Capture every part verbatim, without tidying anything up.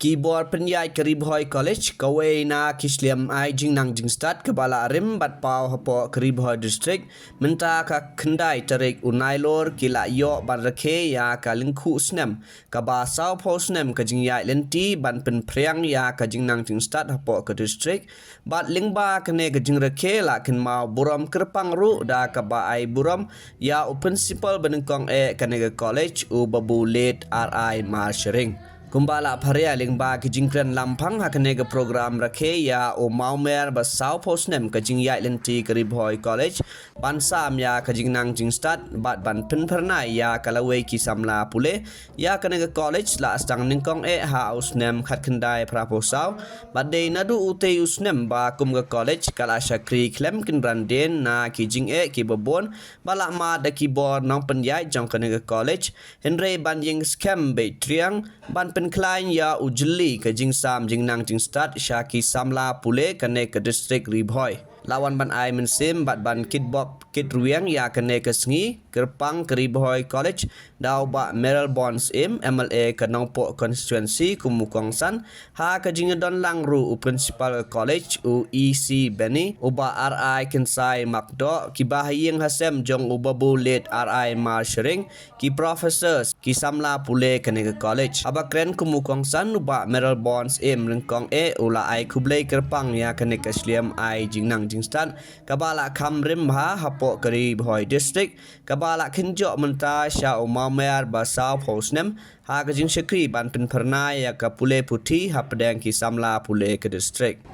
Ki bor pynïaid ka Ri Bhoi College, kawei na ki shlem ai jingnang jingstad kaba la rim bad paw hapoh ka Ri Bhoi District, mynta ka khyndai tarik u Nailur ki la ïoh ban rakhe ïa ka lyngkhuh snem kaba sawphew snem ka jingïaid lynti ban pynphriang ïa ka jingnang jingstad hapoh ka district, bad lyngba kane ka jingrakhe la kynmaw burom kyrpang ruh da kaba ai burom ïa u principal ba nyngkong eh kane ka college, u Babu Late R I Marshring. Kumba la pharia lyngba ki jingkren lamphang ha kane ka program rakhe ïa u mawmer ba sawphew snem ka jingïaid lynti ka Ri Bhoi College, ban sam ïa ka jingnang jingstad bad ban pynphyrnai ïa ka lawei ki samla pule ïa kane ka college la sdang nyngkong eh ha u snem khatkhyndai phraphew saw, bad dei naduh utei u snem ba kum ka college ka la shakri khlem kynran dien na ki jingeh kiba bun ba la mad da ki bor nongpynïaid jong kane ka college, hynrei ban ïeng skhem beit triang ban pynkhlaiñ ïa u jylli ka jingsam jingnang jingstad sha ki samla pule kane ka district Ri Bhoi. La wan ban ai mynsiem bad ban kitbok kitrwiang ïa kane ka sngi kyrpang ka Ri Bhoi College da u Bah Mayralborn Syiem, M L A ka Nongpoh Constituency, kum u kongsan, ha ka jingdon lang ruh u principal ka college, u E C Benny, u Bah R I Kynsai Makdoh, kiba ha ïing ha sem jong u Babu Late R I Marshring, ki professors, ki samla pule kane ka college. Haba kren kum u kongsan, u Bah Mayralborn Syiem nyngkong eh u la ai khublei kyrpang ïa kane ka shlem ai jingnang jingstad kaba la kham rim bha hapoh ka Ri Bhoi District, kaba la kynjoh mynta sha u mawmer ba sawphew snem ha ka jingshakri ban pynphyrnai ïa ka pule puthi hapdeng ki samla pule ka district.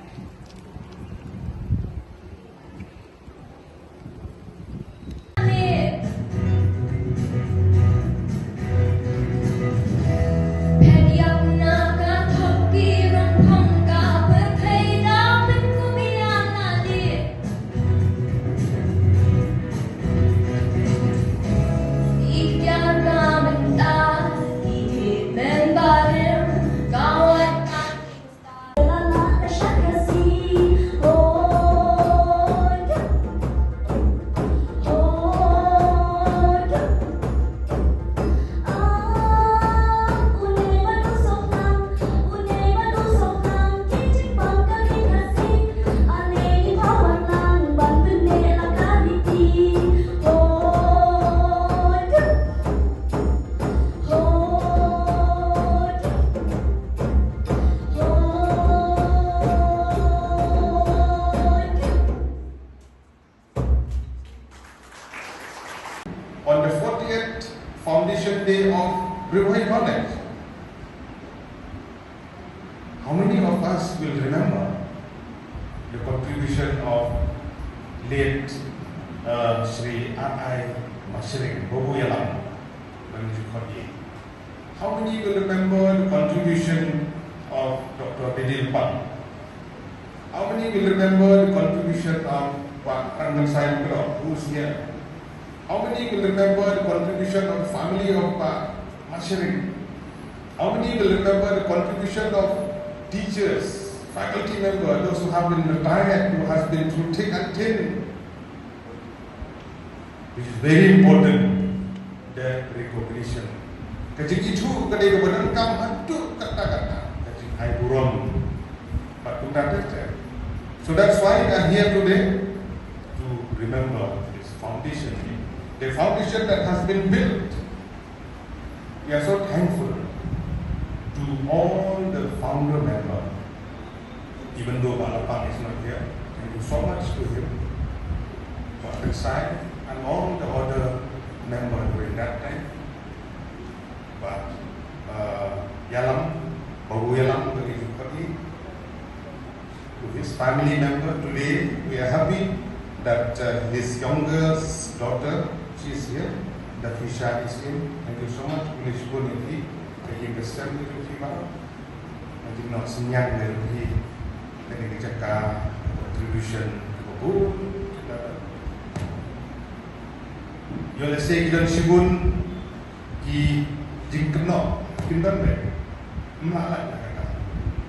On the fortieth foundation day of Ri Bhoi College, how many of us will remember the contribution of late, uh, Shri R I Marshring, Babu Ïalam, Bangju Khotye? How many will remember the contribution of Doctor Bedil Pang? How many will remember the contribution of Bah Ranganasai Makdoh, who is here? How many will remember the contribution of the family of Bah Marshring? How many will remember the contribution of teachers, faculty members, those who have been retired, who has been through thick and thin? Which is very important, that recognition. Ka jingithuh ka dei kaba donkam haduh katta katta, ka jingai burom. Bad kumta ter ter. So that's why we are here today to remember this foundation. The foundation that has been built. We are so thankful to all the founder member, even though Bah Lapang is not here. Thank you so much to him, Bah Kynsai, and all the other member during that time. Bah, uh, Ïalam, Babu Ïalam, Bangju Khotye, to his family member. Today, we are happy that, uh, his youngest daughter, she is here, Dafisha is in. Thank you so much. Khublei shibun ïa phi, ïa ki best friend ïa phi baroh. Ngi ïoh synñiang ïa phi, ïa kane ka jaka contribution kaba bun. Ïoh lehse ki don shibun ki jingkynnoh, kin don beit. Ym lah lait na kata.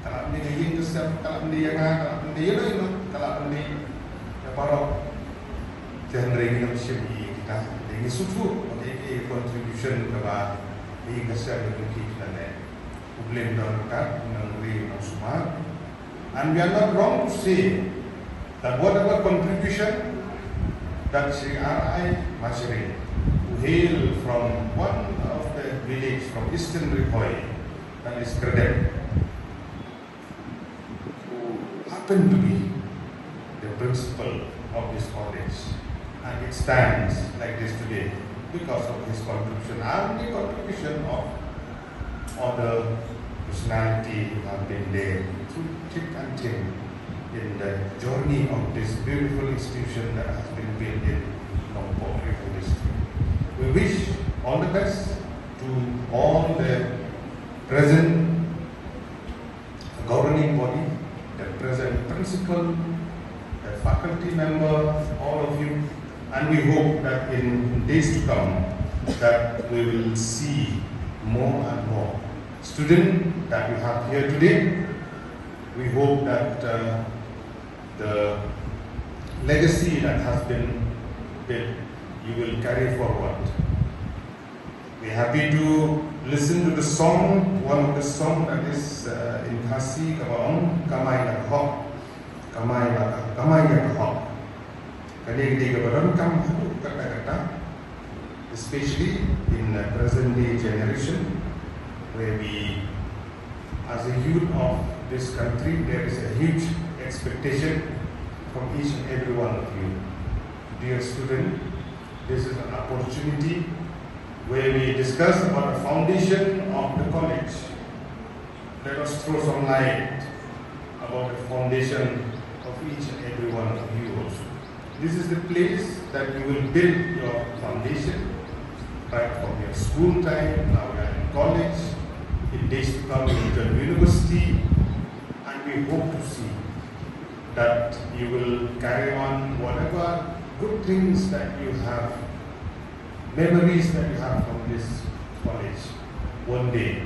Ka lah ban dei ka ïing ka sem, ka lah ban dei ïa nga, ka lah ban dei ïa no ïa no, ka lah ban dei ïa baroh. Te hynrei ngi ym shym ïohi ïa kita. Te ngi sngewthuh ba kaei ka contribution kaba ïing ka sem ka jong ki ki la leh. Blame Dorkat, Nongri, Nongsumar. And we are not wrong to say that whatever contribution that Shri R I Mashari, who hail from one of the village from Eastern Ri Bhoi, that is Kredem, who happened to be the principal of this college, and it stands like this today because of his contribution and the contribution of other personality who have been there through thick and thin in the journey of this beautiful institution that has been built in Nongpoh Ri Bhoi District. We wish all the best to all the present governing body, the present principal, the faculty member, all of you, and we hope that in days to come that we will see more and more students that we have here today. We hope that uh, the legacy that has been built, you will carry forward. We're happy to listen to the song, one of the song that is uh, in Khasi, kaba ong Kamai La Hok, Kamai La, Kamai La Hok. Kane ka dei kaba donkam haduh katta katta, especially in the present day generation, where we, as a youth of this country, there is a huge expectation from each and every one of you. Dear student, this is an opportunity where we discuss about the foundation of the college. Let us throw some light about the foundation of each and every one of you also. This is the place that you will build your foundation, right from your school time, now you are in college, in days to come you will join university, and we hope to see that you will carry on whatever good things that you have, memories that you have from this college. One day,